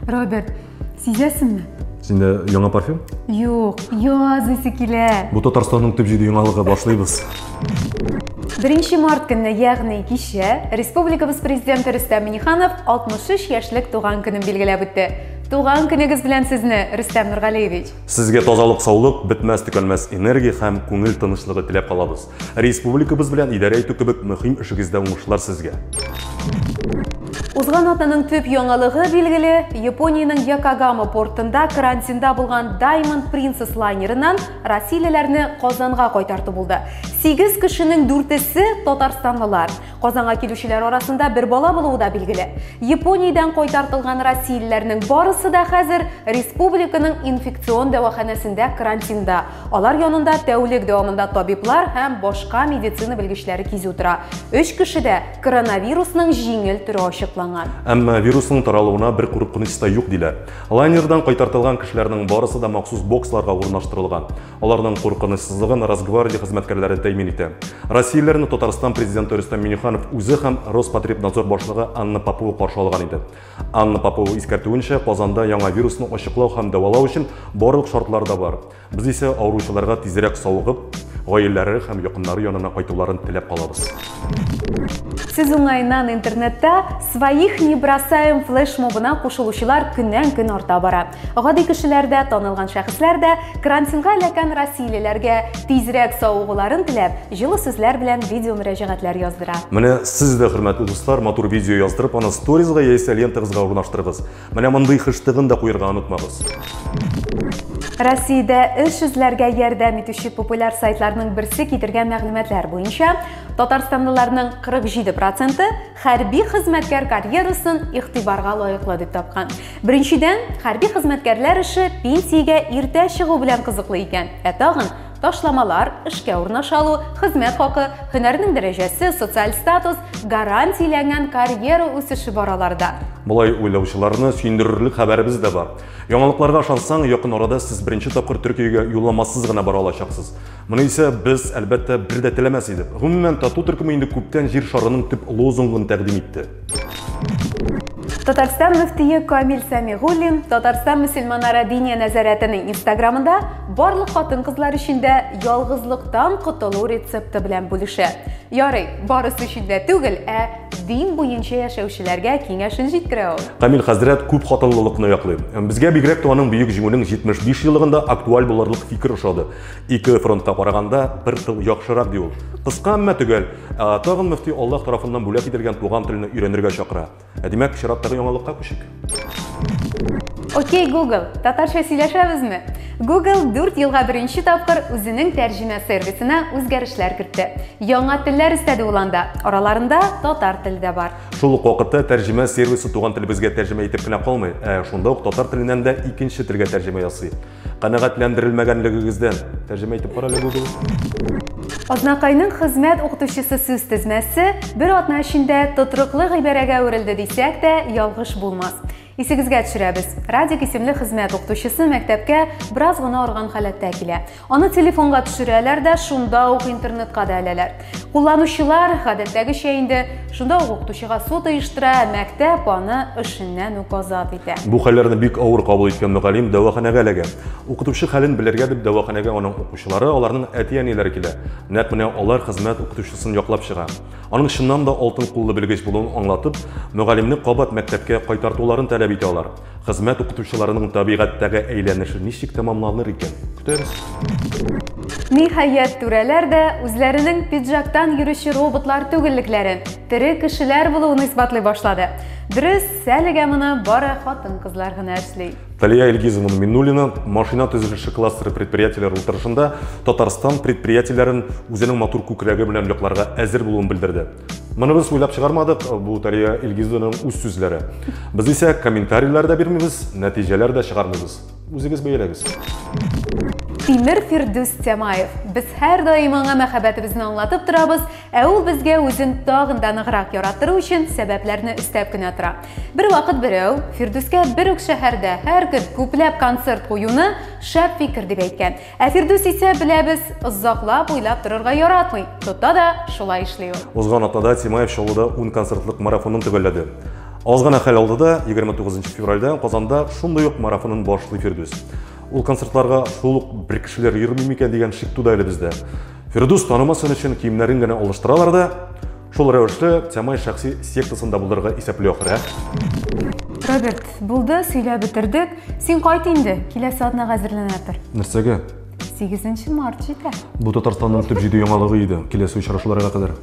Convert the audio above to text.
Роберт, сизәсеңме? Синдә яңа парфюм? Юк, яз исе килә. Бу Татарстанның төп җиде яңалыгы башлыйбыз. 1 март көнне, ягъни кичә, республикабыз президенты Рөстәм Минниханов 63 яшьлек туган көнен билгеләп үтте. Туган көнегез белән сезне, Рөстәм Нургалиевич! Сезгә тазалык, саулык, бетмәс-төкәнмәс энергия һәм күңел тынычлыгы теләп калабыз. Республикабыз белән идарә итү кебек мөһим эшегездә уңышлар сезгә! Узган атнаның төп яңалыгы билгеле, Япониянең Йокогама портында карантинда булган Diamond Princess лайнерыннан россиялеләрне Казанга кайтарту булды. 8 кешенең дүртесе татарстанлылар. Казанга килүчеләр арасында бер бала булуы да билгеле. Япониядән кайтартылган россиялеләрнең барысы да хәзер республиканың инфекцион дәваханәсендә карантинда. Алар янында тәүлек дәвамында табиблар һәм башка медицина белгечләре кизү тора. Өч кешедә коронавирусның җиңел төре ачыкланган. Әмма вирусның таралуына бер куркыныч та юк, диләр. Лайнердан кайтартылган кешеләрнең барысы да махсус боксларга урнаштырылган. Аларның куркынычсызлыгын Росгвардия хезмәткәрләре тәэмин итә. Россияләрне Татарстан президенты Рөстәм Минниханов үзе һәм Роспотребнадзор башлыгы Анна Попова каршы алган иде. Анна Попова искәртүенчә, Казанда яңа вирусны ачыклау һәм дәвалау өчен барлык шартлар да бар. Без исә авыручыларга тизрәк савыгып, гаиләләре һәм якыннары янына кайтуларын теләп калабыз. Сүз уңаеннан интернетта «Своих не бросаем» флешмобына кушылучылар көннән-көн арта бара. Гади кешеләр дә, танылган шәхесләр дә карантинга эләккән россиялеләргә тизрәк савыгуларын теләп, җылы сүзләр белән видеомөрәҗәгатьләр яздыра. Менә сез дә, хөрмәтле дуслар, матур видео яздырып, аны сторизга яисә лентагызга урнаштырыгыз. Менә мондый хэштегын да куярга онытмагыз. Россиядә эш эзләргә ярдәм итүче популяр сайтларның берсе китергән мәгълүматлар буенча, татарстанлыларның 47 проценты хәрби хезмәткәр карьерасын игътибарга лаеклы дип тапкан. Беренчедән, хәрби хезмәткәрләр эше пенсиягә иртә чыгу белән кызыклы икән. Ә тагын ташламалар, эшкә урнаша алу, хезмәт хакы, һөнәрнең дәрәҗәсе, социаль статус, гарантияләнгән карьера үсеше бар аларда. Болай уйлаучыларны сөендерерлек хәбәребез дә бар. Яңалыкларга ышансаң, якын арада сез беренче тапкыр Төркиягә юлламасыз гына бара алачаксыз. Моны исә без, әлбәттә, бер дә теләмәс идек. Гомумән, тату төркеме инде күптән җир шарының төп лозунгын тәкъдим итте. Татарстан мөфтие Камил Сәмигуллин Татарстан мөселманнары Диния нәзарәтенең Инстаграмында барлык хатын-кызлар өчен дә ялгызлыктан котылу рецепты белән бүлешә. Ярый, барысы өчен дә түгел, ә дин буенча яшәүчеләргә киңәшен җиткерә ул. Камил хәзрәт күп хатынлылыкны яклый. Безгә бигрәк тә аның Бөек Җиңүнең 75 еллыгында актуаль булырлык фикер ошады. Ике фронтка караганда бер тыл яхшырак, ди ул. Кыска, әмма төгәл. Ә, тагын мөфти Аллаһ тарафыннан бүләк ителгән туган телне өйрәнергә чакыра. Ә димәк, чираттагы яңалыкка күчик. Окей, Google, татарча сөйләшәбезме? Google 4 елга беренче тапкыр үзенең тәрҗемә сервисына үзгәрешләр кертте. Яңа телләр өстәде ул анда. Араларында татар теле дә бар. Шул ук вакытта тәрҗемә сервисы туган телебезгә тәрҗемә итеп кенә калмый, ә шунда ук татар теленнән дә икенче телгә тәрҗемә ясый. Канәгатьләндерелмәгәнлегегездән тәрҗемә итеп кара әле, Google. Азнакайның хезмәт укытучысы сүз тезмәсе бер атна эчендә тотрыклы гыйбарәгә әверелде дисәк тә, ялгыш булмас. Исегезгә төшерәбез, Радик исемле хезмәт укытучысы мәктәпкә бераз гына арган халәттә килә. Аны телефонга төшерәләр дә, шунда ук интернетка да эләләр. Кулланучылар, гадәттәгечә инде, шунда ук укытучыга суд оештыра, мәктәп аны эшеннән үк азат итә. Бу хәлләрне бик авыр кабул иткән мөгаллим дәваханәгә эләгә. Укытучы хәлен белергә дип дәваханәгә аның укучылары, аларның әти-әниләре килә. Нәкъ менә алар хезмәт укытучысын яклап чыга. Аның чыннан да алтын куллы белгеч булуын аңлатып, мөгаллимне кабат мәктәпкә кайтартуларын таләп итә алар. Хезмәт укытучыларының табигатьтәге әйләнеше ничек тәмамланыр икән? Көтәбез. Ниһаять, түрәләр дә үзләренең пиджактан йөрүче роботлар түгеллекләрен, тере кешеләр булуын исбатлый башлады. Дөрес, әлегә моны бары хатын-кызлар гына эшли. Талия Илгизовна Миннуллина машина төзелеше кластеры предприятиеләре утырышында Татарстан предприятиеләрен үзенең матур күкрәге белән якларга әзер булуын белдерде. Моны без уйлап чыгармадык, бу Талия Илгизованың үз сүзләре. Без исә комментарийлар да бирмибез, нәтиҗәләр дә чыгармыйбыз. Үзегез бәяләгез. Тимер Фирдүс Тямаев. Без һәрдаим аңа мәхәббәтебезне аңлатып торабыз, ә ул безгә үзен тагын да ныграк яраттыру өчен сәбәпләрне өстәп кенә тора. Бервакыт берәү Фирдүскә бер үк шәһәрдә һәр көн күпләп концерт куюны шәп фикер дип әйткән. Ә Фирдүс исә, беләбез, озаклап уйлап торырга яратмый. Тота да шулай эшли ул. Узган атнада Тимаев Чаллыда ун концертлык марафонын төгәлләде. Аз гына хәл алды да, 29 февральдә Казанда шундый ук марафонын башлый Фирдүс. Ул концертларга шул ук бер кешеләр йөрми микән дигән шик туды әле бездә. Фирдүс танымасын өчен киемнәрен генә алыштыралар да, шул рәвешле Тямай шәхси сектасын да булдырырга исәпли ахры, ә? Роберт, булды, сөйләп бетердек. Син кайт инде, киләсе атнага әзерләнә тор. Нәрсәгә? 8 март җитә. Бу Татарстанның төп җиде яңалыгы иде. Киләсе очрашуларга кадәр.